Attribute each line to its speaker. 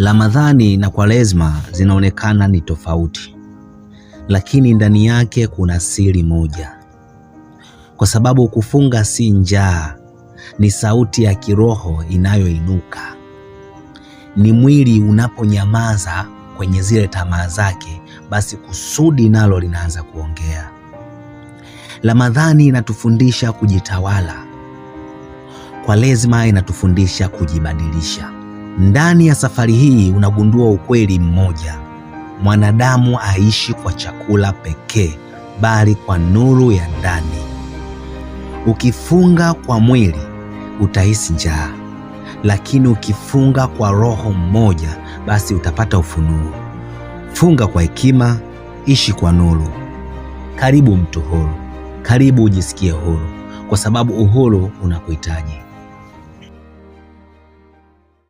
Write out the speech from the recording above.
Speaker 1: Ramadhani na Kwaresma zinaonekana ni tofauti, lakini ndani yake kuna siri moja, kwa sababu kufunga si njaa, ni sauti ya kiroho inayoinuka. Ni mwili unaponyamaza kwenye zile tamaa zake, basi kusudi nalo linaanza kuongea. Ramadhani inatufundisha kujitawala, Kwaresma inatufundisha kujibadilisha. Ndani ya safari hii unagundua ukweli mmoja: mwanadamu aishi kwa chakula pekee, bali kwa nuru ya ndani. Ukifunga kwa mwili utahisi njaa, lakini ukifunga kwa roho mmoja, basi utapata ufunuo. Funga kwa hekima, ishi kwa nuru. Karibu mtu huru, karibu ujisikie huru, kwa sababu uhuru unakuhitaji.